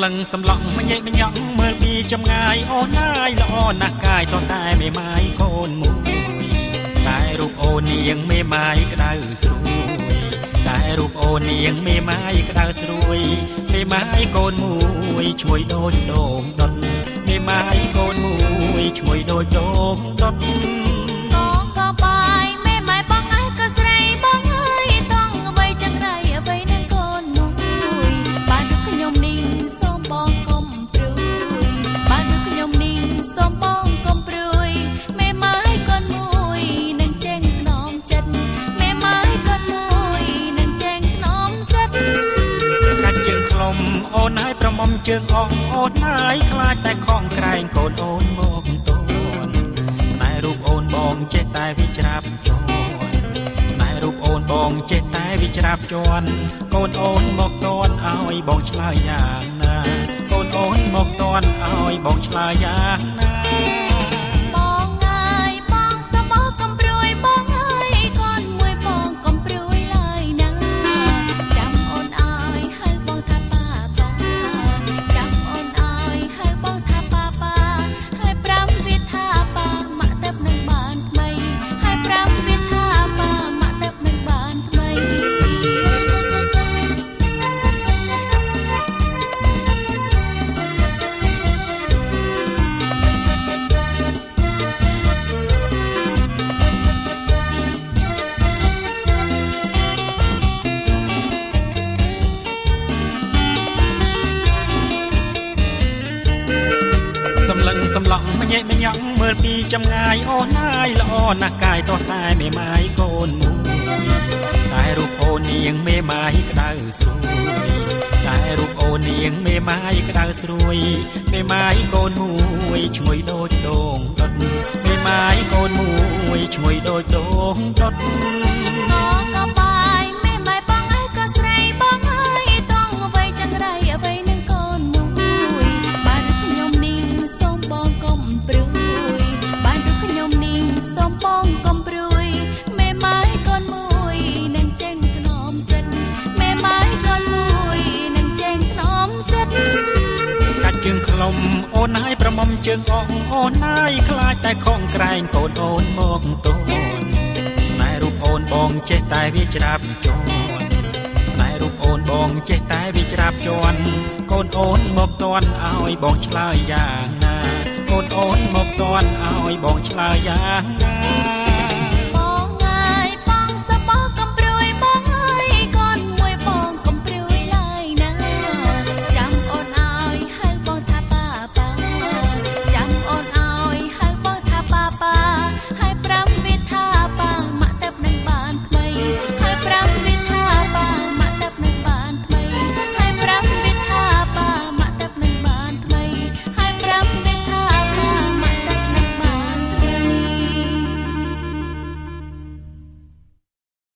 លឹងសំឡក់មញែកម្ញាក់មើលពីចម្ងាយអូនណាយល្អណាស់កាយតតែមេម៉ាយកូនមួយតែរូបអូននាងមេម៉ាយក្តៅស្រួយតែរូបអូននាងមេម៉ាយក្តៅស្រួយមេម៉ាយកូនមួយឈ្ងុយដូចដូងដុតមេម៉ាយកូនមួយឈ្ងុយដូចដូងដុត ក៏បាយមេម៉ាយបងឯងក៏ស្រីបងអើយតងអ្វីចង្រៃអ្វីនឹងកូនមួយបានរូបខ្ញុំនេះសូមបងកុំព្រួយបានរូបខ្ញុំនេះសូមបងកុំព្រួយមេម៉ាយកូនមួយនឹងចេញថ្នមចិត្តមេម៉ាយកូនមួយនឹងចេញថ្នមចិត្ត កាច់ជើងខ្លុំអូនហើយប្រមុំជើងអងអូនហើយខ្លាចតែខំក្រែងកូនអូនមកតូនស្នេហ៍រូបអូនបងចេះតែវាច្រាបជន់ស្នេហ៍រូបអូនបងចេះតែវាច្រាបជន់កូនអូនមកតន់ឲ្យបងឆ្លើយយ៉ាងណាកូនអូនមកតន់ឲ្យបងឆ្លើយយ៉ាងណា បងអើយបងសូមមកកំព្រួយបងអើយកូនមួយបងកំព្រួយឡើយណាចាំអូនអើយហៅបងថាប៉ាប៉ាចាំអូនអើយហៅបងថាប៉ាប៉ាហើយប្រាំវាថាប៉ាម៉ាក់ទៅនឹងបានថ្មីហើយប្រាំវាថាប៉ាម៉ាក់ទៅនឹងបានថ្មី សំលឹងសំឡក់មញែកម្ញាក់មើលពីចម្ងាយអូនណាយល្អណាស់កាយតោះតែមេម៉ាយកូនមួយតែរូបអូននាងមេម៉ាយក្តៅស្រួយតែរូបអូននាងមេម៉ាយក្តៅស្រួយមេម៉ាយកូនមួយឈ្ងុយដូចដូងដុតមេម៉ាយកូនមួយឈ្ងុយដូចដូងដុត ក៏បាយមេម៉ាយបងអើយក៏ស្រីបងអើយតងអ្វីចង្រៃអ្វីនឹងកូនមួយបានរូបខ្ញុំនេះសូមបងកុំព្រួយបានរូបខ្ញុំនេះសូមបងកុំព្រួយមេម៉ាយកូនមួយនឹងចេញថ្នមចិត្តមេម៉ាយកូនមួយនឹងចេញថ្នមចិត្ត កាច់ជើងខ្លុំអូនហើយប្រមុំជើងអងអូនហើយខ្លាចតែខំក្រែងកូនអូនមកតូនស្នេហ៍រូបអូនបងចេះតែវាច្រាបជន់ស្នេហ៍រូបអូនបងចេះតែវាច្រាបជន់កូនអូនមកតន់ឲ្យបងឆ្លើយយ៉ាងណាកូនអូនមកតន់ឲ្យបងឆ្លើយយ៉ាងណា